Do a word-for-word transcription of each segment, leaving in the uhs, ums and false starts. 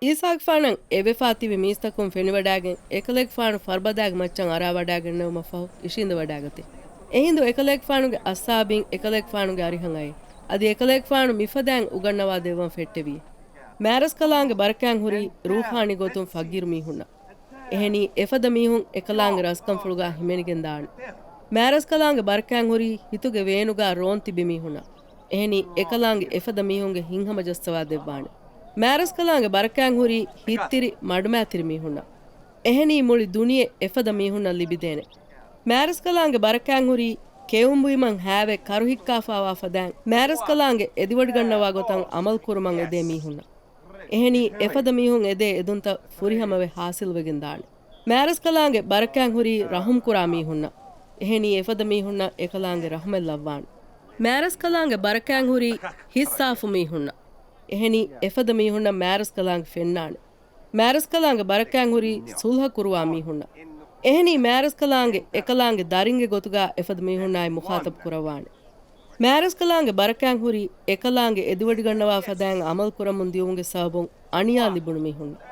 އީސާގެފާނަށް އެވެފާ ތިބި މީސްތަކުން ފެނިވަޑާގެން، އެކަލޭގެފާނު ފަރުބަދާގެ މައްޗަށް އަރާވަޑާގެންނެވުމަށްފަހު އިށީނދެވަޑާގަތީ. އެހިނދު އެކަލޭގެފާނުގެ އައްސާބީން އެކަލޭގެފާނުގެ އަރިހަށް އައީ. އަދި އެކަލޭގެފާނު މިފަދައިން އުގަންނަވާ ދެއްވަން ފެއްޓެވި. މާރަސްކަލާނގެ ބަރަކާތް ހުރީ ރޫޙާނީ ގޮތުން ފަގީރު މީހުންނަށް. އެހެނީ، އެފަދަ މީހުން އެކަލާނގެ ރަސްކަންފުޅުގާ ހިމެނިގެން ދާނެ. މާރަސްކަލާނގެ ބަރަކާތް ހުރީ ހިތުގެ ވޭނުގާ ރޯން ތިބި މީހުންނަށް. އެހެނީ، އެކަލާނގެ އެފަދަ މީހުންގެ ހިތްހަމަޖައްސަވާ ދެއްވާނެ. މާރަސްކަލާނގެ ބަރަކާތް ހުރީ ހިތްތިރި މަޑުމައިތިރި މީހުންނަށް. އެހެނީ، މުޅި ދުނިޔެ އެފަދަ މީހުންނަށް ލިބިދޭނެ. މާރަސްކަލާނގެ ބަރަކާތް ހުރީ ކެއުން ބުއިމަން ހާވެ ކަރުހިއްކާފާވާ ފަދައިން، މާރަސްކަލާނގެ އެދިވޮޑިގަންނަވާ ގޮތަށް އަމަލު ކުރުމަށް އެދޭ މީހުންނަށް. އެހެނީ، އެފަދަ މީހުން އެދޭ އެދުންތައް ފުރިހަމަވެ ހާސިލްވެގެން ދާނެ. މާރަސްކަލާނގެ ބަރަކާތް ހުރީ ރަހުމްކުރާ މީހުންނަށް. އެހެނީ، އެފަދަ މީހުންނަށް އެކަލާނގެ ރަހުމަތް ލައްވާނެ. މާރަސްކަލާނގެ ބަރަކާތް ހުރީ ހިތްސާފު މީހުންނަށް. އެހެނީ، އެފަދަ މީހުންނަށް މާރަސްކަލާނގެ ފެންނާނެ. މާރަސްކަލާނގެ ބަރަކާތް ހުރީ ސުލްހަ ކުރުވާ މީހުންނަށް. އެހެނީ، މާރަސްކަލާނގެ އެކަލާނގެ ދަރިންގެ ގޮތުގާ އެފަދަ މީހުންނާއި މުޚާތަބް ކުރައްވާނެ. މާރަސްކަލާނގެ ބަރަކާތް ހުރީ އެކަލާނގެ އެދިވޮޑިގަންނަވާ ފަދައިން އަމަލު ކުރަމުން ދިޔުމުގެ ސަބަބުން އަނިޔާ ލިބުނު މީހުންނަށް.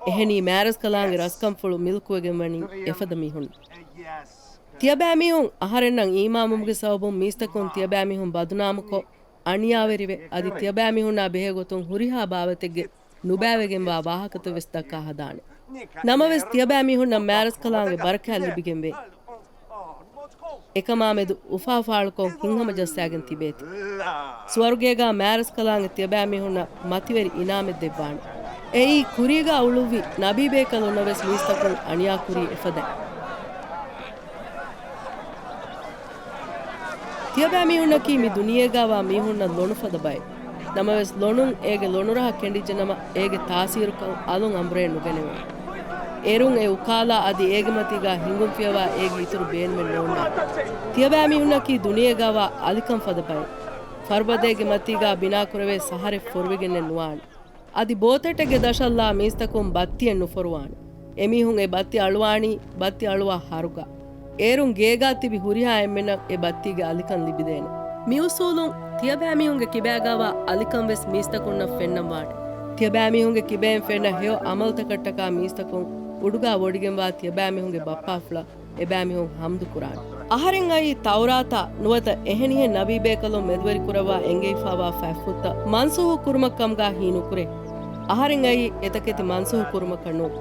އެހެނީ، މާރަސްކަލާނގެ ރަސްކަންފުޅު މިލްކުވެގެން ވަނީ އެފަދަ މީހުންނަށް. ތިޔަބައިމީހުން އަހަރެންނަށް އީމާންވުމުގެ ސަބަބުން މީސްތަކުން ތިޔަބައިމީހުން ބަދުނާމުކޮށް، އަނިޔާވެރިވެ، އަދި ތިޔަބައިމީހުންނާ ބެހޭ ގޮތުން ހުރިހާ ބާވަތެއްގެ ނުބައިވެގެންވާ ވާހަކަތައް ވެސް ދައްކާ ހަދާނެ. ނަމަވެސް، ތިޔަބައިމީހުންނަށް މާރަސްކަލާނގެ ބަރަކާތް ލިބިގެންވޭ. އެކަމާމެދު އުފާ ފާޅުކޮށް ހިތްހަމަޖައްސާގެން ތިބޭތި. ސުވަރުގޭގާ މާރަސްކަލާނގެ ތިޔަބައިމީހުންނަށް މަތިވެރި އިނާމެއް ދެއްވާނެ. އެއީ، ކުރީގާ އުޅުއްވި ނަބީބޭކަލުންނަށް ވެސް މީސްތަކުން އަނިޔާ ކުރީ އެފަދައިން. ތިޔަބައިމީހުންނަކީ މި ދުނިޔޭގާވާ މީހުންނަށް ލޮނުފަދަ ބައެއް. ނަމަވެސް، ލޮނުން އޭގެ ލޮނުރަހަ ކެނޑިއްޖެނަމަ، އޭގެ ތާސީރުކަން އަލުން އަނބުރޭ ނުގެނެވޭ. އޭރުން އެ އުކާލާ އަދި އޭގެ މަތީގާ ހިނގުން ފިޔަވާ އޭގެ އިތުރު ބޭނުމެއް ނޯންނާނެ. ތިޔަބައިމީހުންނަކީ ދުނިޔޭގާވާ އަލިކަން ފަދަ ބައެއް. ފަރުބަދައިގެ މަތީގާ ބިނާކުރެވޭ ސަހަރެއް ފޮރުވިގެންނެއް ނުވާނެ. އަދި ބޯތަށެއްގެ ދަށަށްލާ މީސްތަކުން ބައްތިއެއް ނުފޮރުވާނެ. އެމީހުން އެ ބައްތި އަޅުވާނީ ބައްތި އަޅުވާ ހަރުގަ. އޭރުން ގޭގާ ތިބި ހުރިހާ އެންމެނަށް އެ ބައްތީގެ އަލިކަން ލިބިދޭނެ. މިއުސޫލުން ތިޔަބައިމީހުންގެ ކިބާގާވާ އަލިކަން ވެސް މީސްތަކުންނަށް ފެންނަންވާނެ. ތިޔަބައިމީހުންގެ ކިބައިން ފެންނަ ހެޔޮ އަމަލުތަކަށްޓަކާ މީސްތަކުން އުޑުގާ ވޮޑިގެންވާ ތިޔަބައިމީހުންގެ ބައްޕާފުޅަށް އެބައިމީހުން ހަމްދު ކުރާނެ. އަހަރެން އައީ ތައުރާތާ ނުވަތަ އެހެނިހެން ނަބީބޭކަލުން މެދުވެރިކުރައްވާ އެނގެވިފާވާ ފަތްފުށްތައް މަންސޫހު ކުރުމަށް ކަމުގާ ހީނުކުރޭ. އަހަރެން އައީ އެތަކެތި މަންސޫހު ކުރުމަކަށް ނޫން.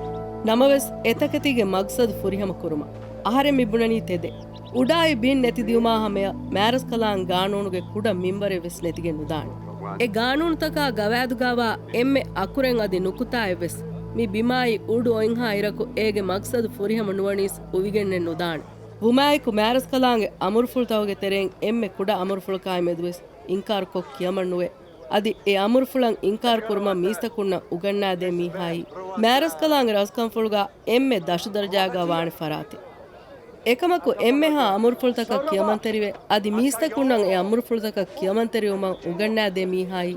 ނަމަވެސް، އެތަކެތީގެ މަގްސަދު ފުރިހަމަ ކުރުމަށް. އަހަރެން މިބުނަނީ ތެދެއް. އުޑާއި ބިން ނެތި ދިޔުމާ ހަމަޔަށް މާރަސްކަލާނގެ ގާނޫނުގެ ކުޑަ މިންވަރެއް ވެސް ނެތިގެން ނުދާނެ. އެ ގާނޫނުތަކާ ގަވާއިދުގާވާ އެންމެ އަކުރެން އަދި ނުކުތާއެއް ވެސް މި ބިމާއި އުޑު އޮތްހާ އިރަކު އޭގެ މަގްސަދު ފުރިހަމަ ނުވަނީސް އުވިގެންނެއް ނުދާނެ. ވުމާއެކު މާރަސްކަލާނގެ އަމުރުފުޅުތަކުގެ ތެރެއިން އެންމެ ކުޑަ އަމުރުފުޅަކާއި މެދުވެސް އިންކާރުކޮށް ކިޔަމަންނުވޭ. އަދި އެ އަމުރުފުޅަށް އިންކާރު ކުރުމަށް މީސްތަކުންނަށް އުގަންނާދޭ މީހާއީ މާރަސްކަލާނގެ ރަސްކަންފުޅުގާ އެންމެ ދަށުދަރަޖާގާ ވާނެ ފަރާތެއް. އެކަމަކު އެންމެހާ އަމުރުފުޅުތަކަށް ކިޔަމަންތެރިވެ، އަދި މީސްތަކުންނަށް އެ އަމުރުފުޅުތަކަށް ކިޔަމަންތެރިވުމަށް އުގަންނާދޭ މީހާއީ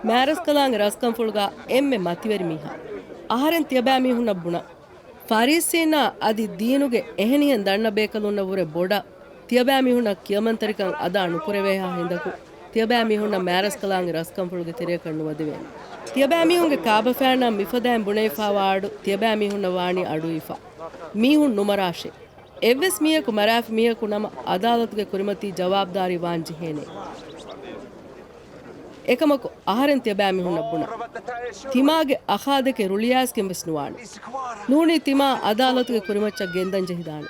މާރަސްކަލާނގެ ރަސްކަންފުޅުގާ އެންމެ މަތިވެރި މީހާ. އަހަރެން ތިޔަބައިމީހުންނަށް ބުނަން. ފާރިސީންނާ އަދި ދީނުގެ އެހެނިހެން ދަންނަ ބޭކަލުންނަށްވުރެ ބޮޑަށް ތިޔަބައިމީހުންނަށް ކިޔަމަންތެރިކަން އަދާ ނުކުރެވޭހާ ހިނދަކު، ތިޔަބައިމީހުންނަށް މާރަސްކަލާނގެ ރަސްކަންފުޅުގެ ތެރެއަކަށް ނުވަދެވޭނެ. ތިޔަބައިމީހުންގެ ކާބަފައިންނަށް މިފަދައިން ބުނެވިފާވާ އަޑު ތިޔަބައިމީހުންނަށް ވާނީ އަޑުއިވިފަ. މީހުން ނުމަރާށޭ. އެއްވެސް މީހަކު މަރާފި މީހަކު ނަމަ އަދާލަތުގެ ކުރިމަތީ ޖަވާބުދާރީ ވާން ޖެހޭނެ. އެކަމަކު، އަހަރެން ތިޔަބައިމީހުންނަށް ބުނަން. ތިމާގެ އަޚާދެކެ ރުޅިއައިސްގެން ވެސް ނުވާނެ. ނޫނީ ތިމާ އަދާލަތުގެ ކުރިމައްޗަށް ގެންދަން ޖެހިދާނެ.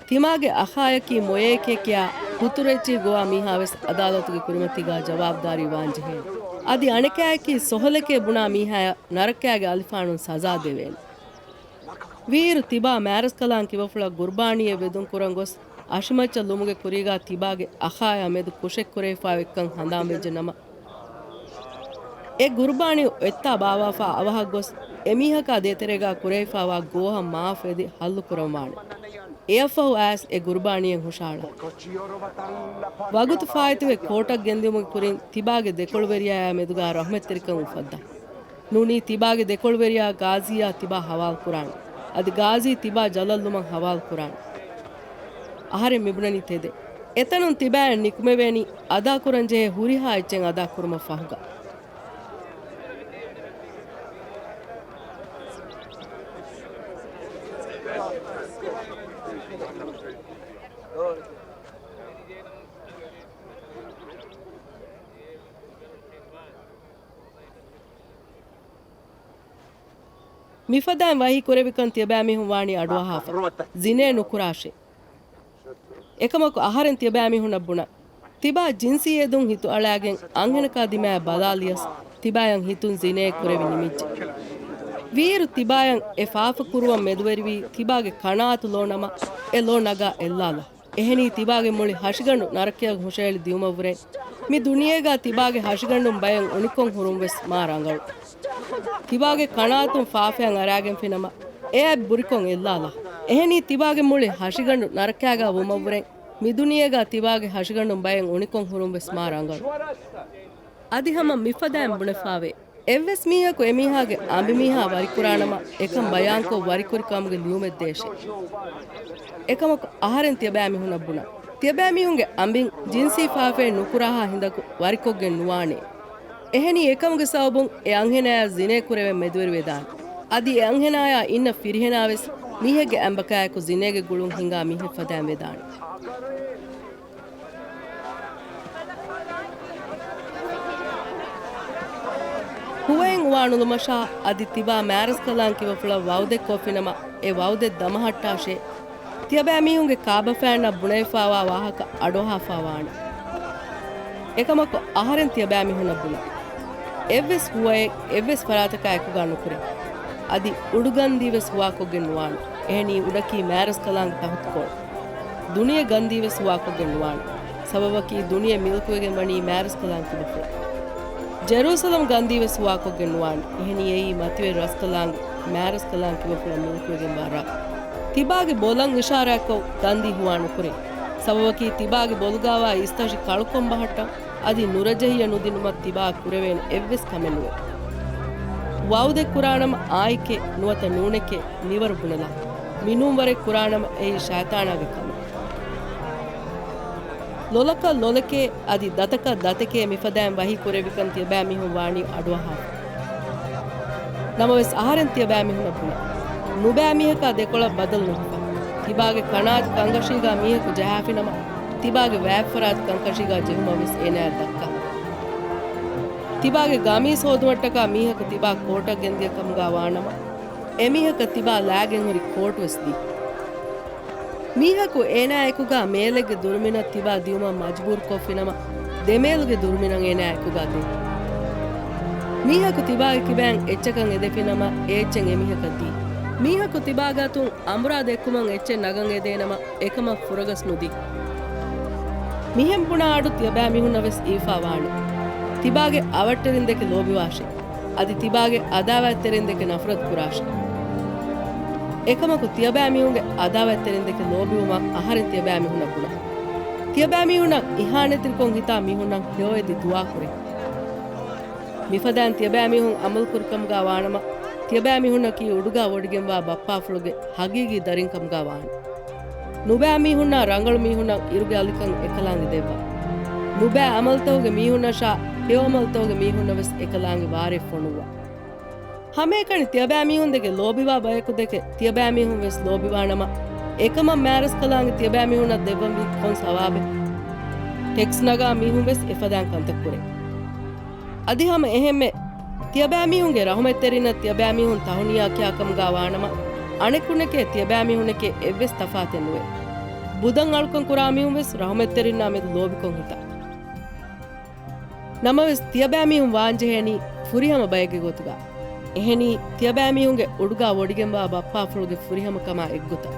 ތިމާގެ އަޚާޔަކީ މޮޔައެކޭ ކިޔާ ހުތުރު އެއްޗެއް ގޮވާ މީހާ ވެސް އަދާލަތުގެ ކުރިމަތީގާ ޖަވާބުދާރީ ވާން ޖެހޭނެ. އަދި އަނެކާޔަކީ ސޮހޮލެކޭ ބުނާ މީހާޔަށް ނަރަކައިގެ އަލިފާނުން ސަޒާ ދެވޭނެ. ވީއިރު ތިބާ މާރަސްކަލާން ކިބަފުޅަށް ގުރުބާނީއެއް ވެދުން ކުރަން ގޮސް، އަށިމައްޗަށް ލުމުގެ ކުރީގާ ތިބާގެ އަޚާޔާ މެދު ކުށެއް ކުރެވިފާ އޮތްކަން ހަނދާން ވެއްޖެ ނަމަ، އެ ގުރުބާނީ އޮތްތާ ބާވާފާ އަވަހަށް ގޮސް، އެމީހަކާ ދޭތެރޭގާ ކުރެވިފާވާ ގޯހަށް މާފު އެދި ހައްލު ކުރަން ވާނެ. އެއަށްފަހު އައިސް އެ ގުރުބާނީއެއް ހުށަހަޅާ. ވަގުތު ފާއިތުވެ ކޯޓަށް ގެންދިއުމުގެ ކުރިން ތިބާގެ ދެކޮޅުވެރިޔާޔާ މެދުގާ ރަޙްމަތްތެރިކަން އުފައްދާ. ނޫނީ ތިބާގެ ދެކޮޅުވެރިޔާ ގާޒީއާ ތިބާ ހަވާލު ކުރާނެ. އަދި ގާޒީ ތިބާ ޖަލަށްލުމަށް ހަވާލު ކުރާނެ. އަހަރެން މިބުނަނީ ތެދެއް. އެތަނުން ތިބާއަށް ނިކުމެވޭނީ އަދާކުރަންޖެހޭ ހުރިހާ އެއްޗެއް އަދާކުރުމަށް ފަހުގަ. މިފަދައިން ވަހީ ކުރެވިކަން ތިޔަބައިމީހުން ވާނީ އަޑުއަހާފަ. ޒިނޭ ނުކުރާށޭ. އެކަމަކު އަހަރެން ތިޔަބައިމީހުންނަށް ބުނަން. ތިބާ ޖިންސީ އެދުން ހިތު އަޅާގެން އަންހެނަކާ ދިމާއަށް ބަލާލިޔަސް ތިބާޔަށް ހިތުން ޒިނޭ ކުރެވި ނިމިއްޖެ. ވީއިރު ތިބާޔަށް އެ ފާފަ ކުރުވަން މެދުވެރިވީ ތިބާގެ ކަނާތު ލޯ ނަމަ، އެ ލޯ ނަގާ އެއްލާލަ. އެހެނީ ތިބާގެ މުޅި ހަށިގަނޑު ނަރަކަޔަށް ހުށައެޅި ދިޔުމަށްވުރެ، މި ދުނިޔޭގާ ތިބާގެ ހަށިގަނޑުން ބަޔަށް އުނިކޮށް ހުރުން ވެސް މާ ރަނގަޅު. ތިބާގެ ކަނާތުން ފާފައަށް އަރާގެންފިނަމަ، އެ އަތް ބުރިކޮށް އެއްލާލަ. އެހެނީ ތިބާގެ މުޅި ހަށިގަނޑު ނަރަކާގާ ވުމަށްވުރެ، މި ދުނިޔޭގާ ތިބާގެ ހަށިގަނޑުން ބަޔަށް އުނިކޮށް ހުރުން ވެސް މާ ރަނގަޅު. އަދި ހަމަ މިފަދައިން ބުނެފާވޭ. އެއްވެސް މީހަކު އެމީހާގެ އަނބިމީހާ ވަރިކުރާނަމަ، އެކަން ބަޔާންކޮށް ވަރިކުރި ކަމުގެ ލިޔުމެއް ދޭށޭ. އެކަމަކު އަހަރެން ތިޔަބައިމީހުންނަށް ބުނަން. ތިޔަބައިމީހުންގެ އަނބިން ޖިންސީ ފާފައެއް ނުކުރާހާ ހިނދަކު ވަރިކޮށްގެން ނުވާނޭ. އެހެނީ އެކަމުގެ ސަބަބުން އެ އަންހެނާޔާ ޒިނޭ ކުރެވެން މެދުވެރިވެދާނެ. އަދި އެ އަންހެނާޔާ އިންނަ ފިރިހެނާވެސް މީހެއްގެ އަނބަކާއެކު ޒިނޭގެ ގުޅުން ހިނގާ މީހެއް ފަދައިން ވެދާނެ. ހުވައެއް އުވާނުލުމަށާ އަދި ތިބާ މާރަސްކަލާނގެ ކިބަފުޅަށް ވައުދެއް ކޮށްފިނަމަ، އެ ވައުދެއް ދަމަހައްޓާށޭ. ތިޔަބައިމީހުންގެ ކާބަފައިންނަށް ބުނެވިފާވާ ވާހަކަ އަޑުއަހާފާވާނެ. އެކަމަކު އަހަރެން ތިޔަބައިމީހުންނަށް ބުނަން. އެއްވެސް ހުވައެއް އެއްވެސް ފަރާތަކާއެކުގާ ނުކުރޭ. އަދި އުޑު ގަންދީވެސް ހުވާކޮށްގެން ނުވާނެ. އެހެނީ އުޑަކީ މާރަސްކަލާނގެ ތަހުތުކޮޅު. ދުނިޔެ ގަންދީވެސް ހުވާކޮށްގެން ނުވާނެ. ސަބަބަކީ ދުނިޔެ މިލްކުވެގެން ވަނީ މާރަސްކަލާނގެ ކިބަފުޅަށް. ޖެރޫސަލަމް ގަންދީވެސް ހުވާކޮށްގެން ނުވާނެ. އެހެނީ އެއީ މަތިވެރި ރަސްކަލާނގެ މާރަސްކަލާނގެ ކިބަފުޅަށް މިލްކުވެގެންވާ ރަށް. ތިބާގެ ބޮލަށް އިޝާރާތްކޮށް ގަންދީ ހުވާ ނުކުރޭ. ސަބަބަކީ ތިބާގެ ބޮލުގާވާ އިސްތަށި ކަޅުކޮށް ބަހައްޓަން އަދި ނުރަޖެހިޔަ ނުދިނުމަށް ތިބާ ކުރެވޭނެ އެއްވެސް ކަމެއް ނުވޭ. ވައުދެއް ކުރާނަމަ އާއެކޭ ނުވަތަ ނޫނެކޭ މިވަރު ބުނެލާ. މިނޫންވަރެއް ކުރާނަމަ އެއީ ޝައިޠާނާގެ ކަމެއް. ލޮލަކަށް ލޮލެކޭ އަދި ދަތަކަށް ދަތެކޭ މިފަދައިން ވަހީ ކުރެވިކަން ތިޔަބައިމީހުން ވާނީ އަޑުއަހާފަ. ނަމަވެސް އަހަރެން ތިޔަބައިމީހުންނަށް ބުނަން. ނުބައިމީހަކާ ދެކޮޅަށް ބަދަލު ނުހިފަ. ތިބާގެ ކަނާތު ކަންކަށީގާ މީހަކު ޖަހާފިނަމަ، ތިބާގެ ވާތްފަރާތު ކަންކަށީގާ ޖެހުމަށް ވެސް އޭނާއަށް ދައްކާ. ތިބާގެ ގަމީސް ހޯދުމަށްޓަކާ މީހަކު ތިބާ ކޯޓަށް ގެންދިޔަ ކަމުގާ ވާނަމަ، އެމީހަކަށް ތިބާ ލާގެން ހުރި ކޯޓު ވެސް ދީ. މީހަކު އޭނާއެކުގާ މޭލެއްގެ ދުރުމިނަށް ތިބާ ދިޔުމަށް މަޖުބޫރުކޮށްފިނަމަ، ދެމޭލުގެ ދުރުމިނަށް އޭނާއެކުގާ ދޭ. މީހަކު ތިބާގެ ކިބައިން އެއްޗަކަށް އެދެފިނަމަ، އެ އެއްޗެއް އެމީހަކަށް ދީ. މީހަކު ތިބާގެ އަތުން އަނބުރާ ދެއްކުމަށް އެއްޗެއް ނަގަން އެދޭނަމަ، އެކަމަށް ފުރަގަސް ނުދީ. މިހެން ބުނާ އަޑު ތިޔަބައިމީހުންނަށް ވެސް އީފާ ވާނެ. ތިބާގެ އަވަށްޓެރިންދެކެ ލޯބިވާށޭ. އަދި ތިބާގެ އަދާވާތްތެރިންދެކެ ނަފްރަތު ކުރާށޭ. އެކަމަކު ތިޔަބައިމީހުންގެ އަދާވާތްތެރިންދެކެ ލޯބިވުމަށް އަހަރެން ތިޔަބައިމީހުންނަށް ބުނަން. ތިޔަބައިމީހުންނަށް އިހާނެތްތެރިކޮށް ހިތާ މީހުންނަށް ހެޔޮއެދި ދުޢާ ކުރޭ. މިފަދައިން ތިޔަބައިމީހުން އަމަލުކުރިކަމުގާ ވާނަމަ، ތިޔަބައިމީހުންނަކީ އުޑުގާ ވޮޑިގެންވާ ބައްޕާފުޅުގެ ހަގީގީ ދަރިން ކަމުގާ ވާނެ. ނުބައި މީހުންނާ ރަނގަޅު މީހުންނަށް އިރުގެ އަލިކަން އެކަލާނގެ ދެއްވާ. ނުބައި އަމަލުތަކުގެ މީހުންނަށާ ހެޔޮ އަމަލުތަކުގެ މީހުންނަށް ވެސް އެކަލާނގެ ވާރޭ ފޮނުއްވާ. ހަމައެކަނި ތިޔަބައިމީހުންދެކެ ލޯބިވާ ބަޔަކުދެކެ ތިޔަބައިމީހުން ވެސް ލޯބިވާނަމަ، އެކަމަށް މާރަސްކަލާނގެ ތިޔަބައިމީހުންނަށް ދެއްވަންވީ ކޮން ސަވާބެއް؟ ޓެކްސް ނަގާ މީހުން ވެސް އެފަދައިން ކަންތައް ކުރޭ. އަދި ހަމަ އެހެންމެ، ތިޔަބައިމީހުންގެ ރަހުމަތްތެރިންނަށް ތިޔަބައިމީހުން ތަހުނިޔާ ކިޔާ ކަމުގާ ވާނަމަ، އަނެކުނެކޭ ތިޔަބައިމީހުނެކޭ އެއްވެސް ތަފާތެއް ނުވޭ. ބުދަން އަޅުކަން ކުރާ މީހުން ވެސް ރަހުމަތްތެރިންނާ މެދު ލޯބިކޮށް ހިތާ. ނަމަވެސް، ތިޔަބައިމީހުން ވާންޖެހޭނީ ފުރިހަމަ ބައެއްގެ ގޮތުގަ. އެހެނީ، ތިޔަބައިމީހުންގެ އުޑުގަ ވޮޑިގެންވާ ބައްޕާފުޅުގެ ފުރިހަމަކަމާ އެއްގޮތަށް.